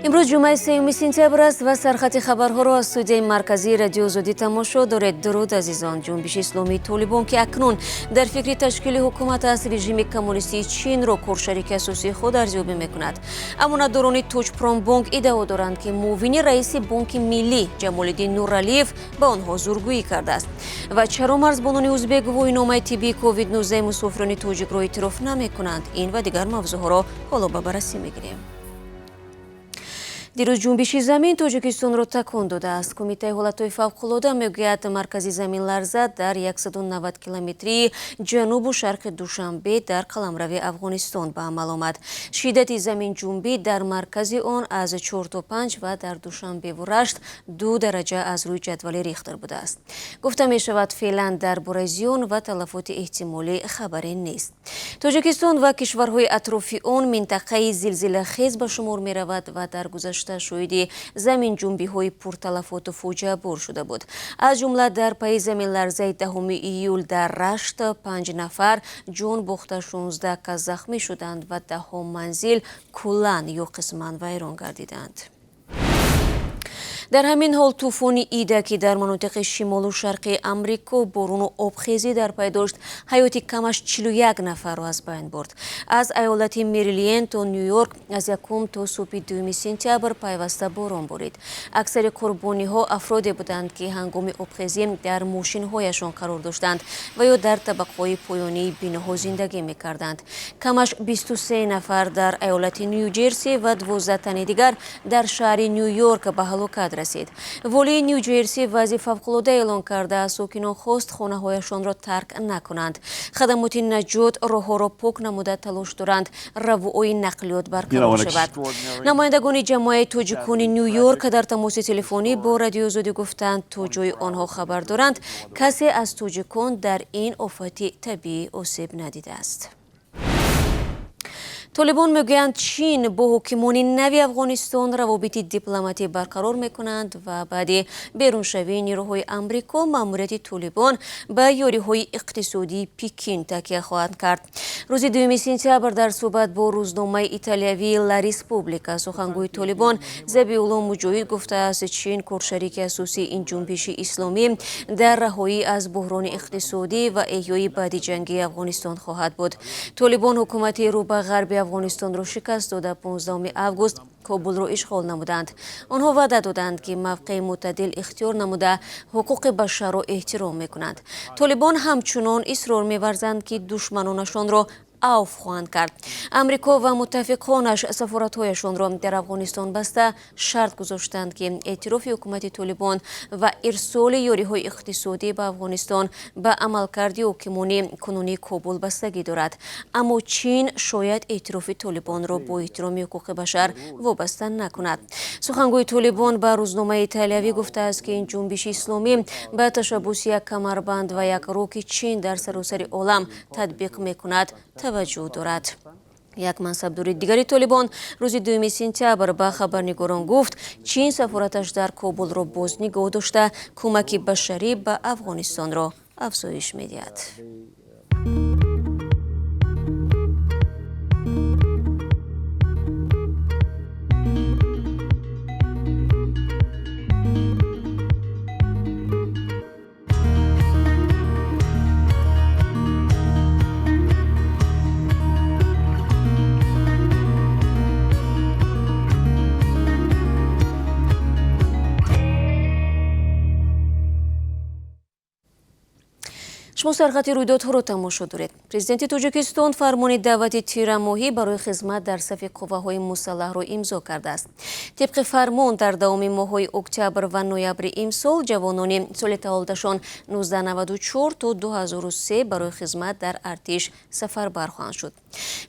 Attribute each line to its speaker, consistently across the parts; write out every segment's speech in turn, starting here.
Speaker 1: Имрӯз ҷумъаи 3 сентябр аст ва сархати хабарҳоро аз студияи марказии Радиои Озодӣ тамошо доред. Дуруд, азизон. Ҷунбиши исломии Толибон, ки акнун дар фикри ташкили ҳукумат аст, режими коммунистии Чинро коршарики асосии худ арзёбӣ мекунад. Амонатдорони Тоҷпромбонк иддао доранд, ки муовини раиси Бонки Миллӣ Ҷамолиддин Нуралиев ба онҳо зургӯӣ кардааст. Ва чаро марзбонони узбек гувоҳиномаи тиббии COVID-19 мусофирони тоҷикро эътироф намекунанд? Ин ва дигар мавзӯъҳоро ҳоло ба баррасӣ мегирем. Дирӯз ҷунбиши замин Тоҷикистонро такон додааст. Кумитаи ҳолатҳои фавқулода мегӯяд, маркази заминларза дар 190 километрии ҷанубу шарқи Душанбе дар қаламрави Афғонистон ба амал омад. Шиддати заминҷунбӣ дар маркази он аз 4 то 5 ва дар Душанбеву Рашт 2 дараҷа аз рӯи ҷадвали Рихтер будааст. Гуфта мешавад, феълан дар бораи зиён ва талафоти эҳтимолӣ хабаре нест. Тоҷикистон ва кишварҳои атрофи он минтақаи зилзилахез ба шумор меравад ва дар гузашта шоҳиди заминҷунбиҳои пурталафоту фоҷиабор шуда буд. Аз ҷумла дар пайи заминларзаи 10 июл дар Рашт 5 нафар ҷон бохта, 16 кас захмӣ шуданд ва даҳҳо манзил куллан ё қисман вайрон гардиданд. Дар ҳамин ҳол тӯфони Ида, ки дар манотиқи шимолу шарқи Амрико борону обхезӣ дар пай дошт, ҳаёти камаш 41 нафарро аз байн бурд. Аз аёлати Мериленд то Ню-Йорк аз 1 то субҳи 2 сентябр пайваста борон борид. Аксари қурбониҳо афроде буданд, ки ҳангоми обхезӣ дар мошинҳояшон қарор доштанд ва ё дар табақаҳои поёнии биноҳо зиндагӣ мекарданд. Камаш 23 нафар дар аёлати Ню-Ҷерси ва 12 тани дигар дар шаҳри Ню-Йорк ба ҳалокат расид. Волии Ню-Ҷерси вазъи фавқулода эълон карда, сокинон хост хонаҳояшонро тарк накунанд. Хадамоти наҷот роҳҳоро пок намуда талош доранд равуои нақлиёт барқарор шавад. Намояндагони ҷамоаи тоҷикони Ню-Йорк дар тамоси телефонӣ бо Радиои Озодӣ гуфтанд, то ҷои онҳо хабар доранд, касе аз тоҷикон дар ин офати табиӣ осеб надидааст. Толибон мегӯянд, Чин бо ҳокимони нави Афғонистон равобити дипломатӣ барқарор мекунанд ва баъди беруншавии нерӯҳои Амрико маъмурияти Толибон ба ёриҳои иқтисодии Пекин такя хоҳанд кард. Рӯзи 2 сентябр дар суҳбат бо рӯзномаи италиявии Ла Республика сухангӯи Толибон Забиулло Муҷоҳид гуфтааст, Чин коршарики асосии ин ҷунбиши исломӣ дар раҳоӣ аз буҳрони иқтисодӣ ва эҳёи баъди ҷангии Афғонистон хоҳад буд. Толибон ҳукумати рӯ ба ғарби Афғонистонро шикаст дода, 15 август Кобулро ишғол намуданд. Онҳо ваъда доданд, ки мавқеи мӯътадил ихтиёр намуда, ҳуқуқи башарро эҳтиром мекунанд. Толибон ҳамчунон исрор меварзанд, ки душманонашонро авф хоҳанд кард. Амрико ва муттафиқонаш сафоратҳояшонро дар Афғонистон баста, шарт гузоштанд, ки эътирофи ҳукумати Толибон ва ирсоли ёриҳои иқтисодӣ ба Афғонистон ба амалкарди ҳокимони кунунии Кобул бастагӣ дорад. Аммо Чин шояд эътирофи Толибонро бо эҳтироми ҳуқуқи башар вобаста накунад. Сухангӯи Толибон ба рӯзномаи италиявӣ гуфтааст, ки ин ҷунбиши исломӣ ба ташаббуси як камарбанд ва як роҳ, ки Чин дар саросари олам татбиқ мекунад, таваҷҷӯҳ дорад. Як мансабдори дигари Толибон рӯзи 2 сентябр ба хабарнигорон гуфт, Чин сафораташ дар Кобулро боз нигоҳ дошта, кӯмаки башарӣ ба Афғонистонро афзоиш медиҳад. Шумо сархати рӯйдодҳоро тамошо доред. Президенти Тоҷикистон фармони даъвати тирамоҳӣ барои хизмат дар сафи қувваҳои мусаллаҳро имзо кардааст. Тибқи фармон, дар давоми моҳҳои октябр ва ноябри имсол ҷавонони соли таваллудашон 1994 то 2003 барои хизмат дар артиш сафарбар хоҳанд шуд.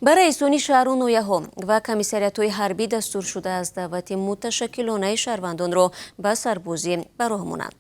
Speaker 1: Ба раисони шаҳру ноҳияҳо ва комиссариятҳои ҳарбӣ дастур шудааст даъвати муташаккилонаи шаҳрвандонро ба сарбозӣ ба роҳ монанд.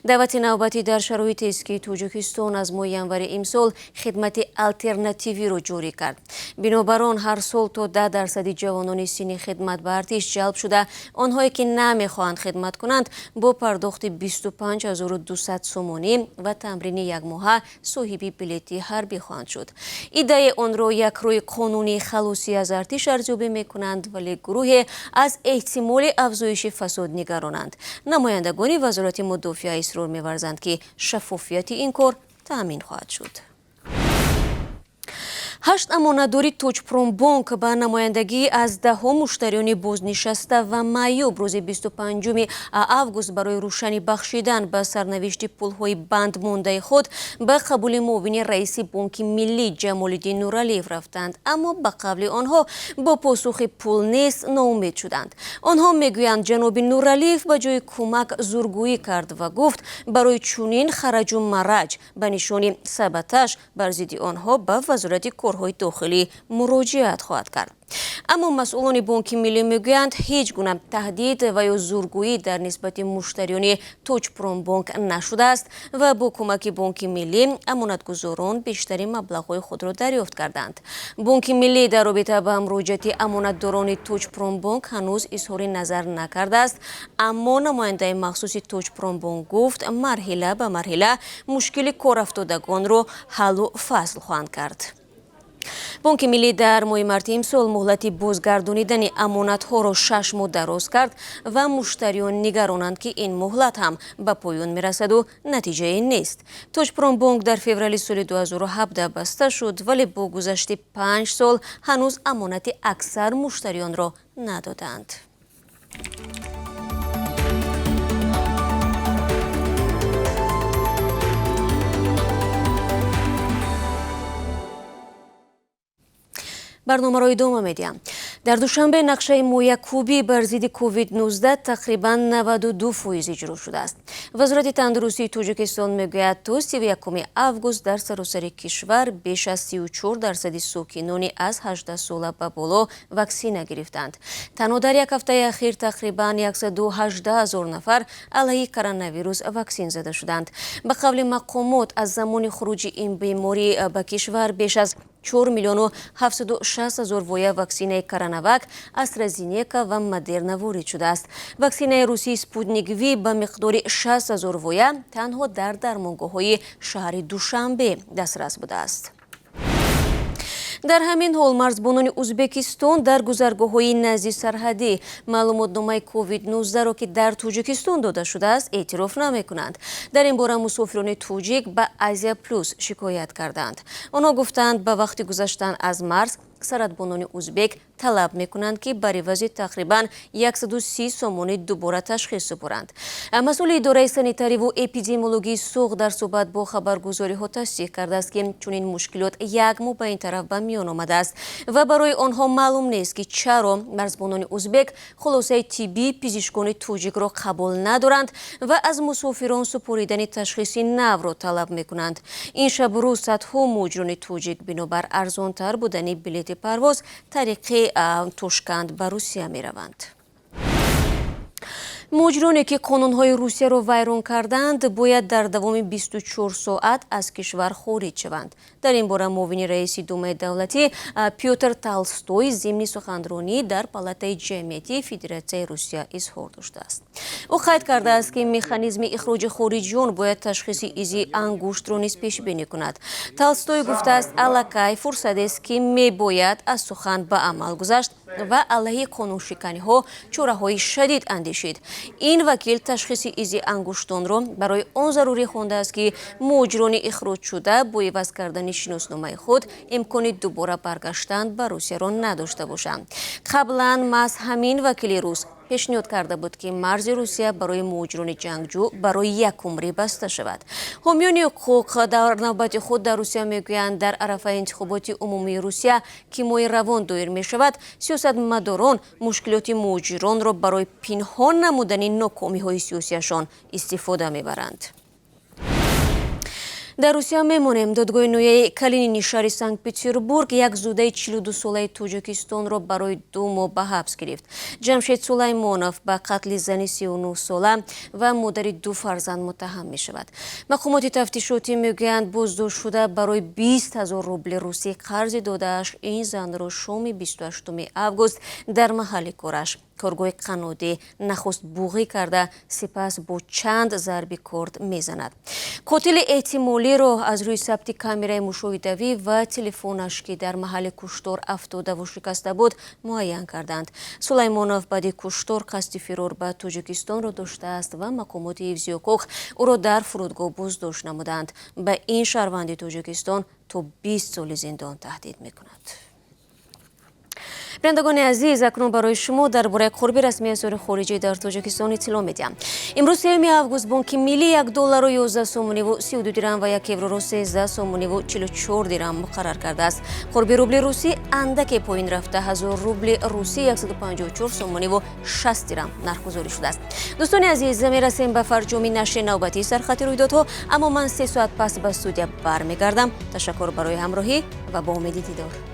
Speaker 1: Даъвати навбатӣ дар шароитест, ки Тоҷикистон аз моҳи Январи имсол хидмати алтернативиро ҷорӣ кард. Бинобар он ҳар сол то 10% ҷавонони синни хидмат ба артиш ҷалб шуда, онҳое ки намехоҳанд хидмат кунанд, бо пардохти 25 200 сомонӣ ва тамрини якмоҳа соҳиби билети ҳарбӣ хоҳанд шуд. Иддаи онро як роҳи қонунии халосӣ аз артиш арзёбӣ мекунанд, вале гурӯҳе аз эҳтимоли афзоиши фасод нигаронанд. Намояндагони Вазорати мудофиа исрор меварзанд, ки шаффофияти ин кор таъмин хоҳад шуд. Ҳашт амонатдори Тоҷпромбонк ба намояндагӣ аз даҳҳо муштариёни бознишаста ва маъюб рӯзи 25 август барои рӯшанӣ бахшидан ба сарнавишти пулҳои бандмондаи худ ба қабули муовини раиси Бонки Миллӣ Ҷамолиддин Нуралиев рафтанд, аммо ба қавли онҳо бо посухи «пул нест» ноумед шуданд. Онҳо мегӯянд, ҷаноби Нуралиев ба ҷои кӯмак зургӯӣ кард ва гуфт, барои чунин хараҷу мараҷ ба нишони саботаж бар зидди онҳо ба Вазорати корҳои дохилӣ муроҷиат хоҳад кард. Аммо масъулони Бонки Миллӣ мегӯянд, ҳеҷ гуна таҳдид ва ё зургӯӣ дар нисбати муштариёни Тоҷпромбонк нашудааст ва бо кӯмаки Бонки Миллӣ амонатгузорон бештари маблағҳои худро дарёфт карданд. Бонки Миллӣ дар робита ба муроҷиати амонатдорони Тоҷпромбонк ҳанӯз изҳори назар накардааст, аммо намояндаи махсуси Тоҷпромбонк гуфт, марҳила ба марҳила мушкили корафтодагонро ҳаллу фасл хоҳанд кард. Бонки Миллӣ дар моҳи марти имсол муҳлати бозгардонидани амонатҳоро 6 моҳ дароз кард ва муштариён нигаронанд, ки ин муҳлат ҳам ба поён мерасаду натиҷае нест. Тоҷпромбонк дар феврали соли 2017 баста шуд, вале бо гузашти 5 сол ҳанӯз амонати аксар муштариёнро надоданд. Барномаро идома медиҳам. Дар Душанбе нақшаи моякӯбӣ бар зидди COVID-19 тақрибан 92% иҷро шудааст. Вазорати тандурустии Тоҷикистон мегӯяд, то 31 август дар саросари кишвар беш аз 34% сокинони аз 18 сола ба боло ваксина гирифтанд. Танҳо дар як ҳафтаи ахир тақрибан 118 ҳазор нафар алайҳи коронавирус ваксин зада шуданд. Ба қавли мақомот, аз замони хуруҷи ин беморӣ ба кишвар беш аз 4 миллиону 760 ҳазор воя ваксинаи Коронавак, Астразенека ва Модерна ворид шудааст. Ваксинаи русии Спутник Ви ба миқдори 60 ҳазор воя танҳо дар дармонгоҳҳои шаҳри Душанбе дастрас будааст. Дар ҳамин ҳол марзбонони Узбекистон дар гузаргоҳҳои назди сарҳадӣ маълумотномаи COVID-19-ро, ки дар Тоҷикистон дода шудааст, эътироф намекунанд. Дар ин бора мусофирони тоҷик ба Азия Плюс шикоят карданд. Онҳо гуфтанд, ба вақти гузаштан аз марз сарҳадбонони узбек талаб мекунанд, ки бар ивази тақрибан 130 сомонӣ дубора ташхис супоранд. Масъули идораи санитариву эпидемиологии Суғд дар суҳбат бо хабаргузориҳо тасдиқ кардааст, ки чунин мушкилот як моҳ ба ин тараф ба миён омадааст ва барои онҳо маълум нест, ки чаро марзбонони узбек хулосаи тиббии пизишкони тоҷикро қабул надоранд ва аз мусофирон супоридани ташхиси навро талаб мекунанд. Ин шабу рӯз садҳо муҳоҷирони тоҷик бинобар арзонтар будани билети парвоз тариқи Тошканд ба Русия мераванд. Муҳоҷироне, ки қонунҳои Русияро вайрон карданд, бояд дар давоми 24 соат аз кишвар хориҷ шаванд. Дар ин бора муовини раиси Думаи давлатӣ Пётр Толстой зимни суханронӣ дар Палатаи ҷамъиятии Федератсияи Русия изҳор доштааст. Ӯ қайд кардааст, ки механизми ихроҷи хориҷиён бояд ташхиси изи ангуштро низ пешбинӣ кунад. Толстой гуфтааст, аллакай фурсатест, ки мебояд аз сухан ба амал гузашт ва алайҳи қонуншиканиҳо чораҳои шадид андешид. Ин вакил ташхиси изи ангуштонро барои он зарурӣ хондааст, ки муҳоҷирони ихроҷшуда бо иваз кардани шиносномаи худ имкони дубора баргаштан ба Русияро надошта бошанд. Қаблан маҳз ҳамин вакили рус пешниҳод карда буд, ки марзи Русия барои муҳоҷирони ҷангҷӯ барои якумрӣ баста шавад. Ҳомиёни ҳуқуқ дар навбати худ дар Русия мегӯянд, дар арафаи интихоботи умумии Русия, ки моҳи равон доир мешавад, сиёсатмадорон мушкилоти муҳоҷиронро барои пинҳон намудани нокомиҳои сиёсиашон истифода мебаранд. Дар Русия мемонем. Додгоҳи ноҳияи Калинини шаҳри Санкт Петербург як зодаи 42-солаи Тоҷикистонро барои 2 моҳ ба ҳабс гирифт. Ҷамшед Сулаймонов ба қатли зани 39-сола ва модари ду фарзанд муттаҳам мешавад. Мақомоти тафтишотӣ мегӯянд, боздоштшуда барои 20 000 рубли русӣ қарзи додааш ин занро шоми 28 август дар маҳалли кораш, коргоҳи қаннодӣ, нахуст буғӣ карда, сипас бо чанд зарби корд мезанад. Қотили эҳтимолиро аз рӯи сабти камераи мушоҳидавӣ ва телефонаш, ки дар маҳалли куштор афтодаву шикаста буд, муайян карданд. Сулаймонов баъди куштор қасди фирор ба Тоҷикистонро доштааст ва мақомоти ҳифзи ҳуқуқ ӯро дар фурудгоҳ боздошт намуданд. Ба ин шаҳрванди Тоҷикистон то 20 соли зиндон таҳдид мекунад. Бинандагони азиз, акнун барои шумо дар бораи қурби расмии асъори хориҷӣ дар Тоҷикистон иттилоъ медиҳам. Имрӯз, 3 август, Бонки Миллӣ 1 долларро 11 сомониву 32 дирам ва 1 евроро 13 сомониву 44 дирам муқаррар кардааст. Қурби рубли русӣ андаке поин рафта, 1000 рубли русӣ 154 сомониву 60 дирам нархгузорӣ шудааст. Дӯстони азиз, мерасем ба фарҷоми нашри навбатии Сархати рӯйдодҳо, аммо ман 3 соат пас ба студия бармегардам. Ташаккур барои ҳамроҳӣ ва ба умеди дидор.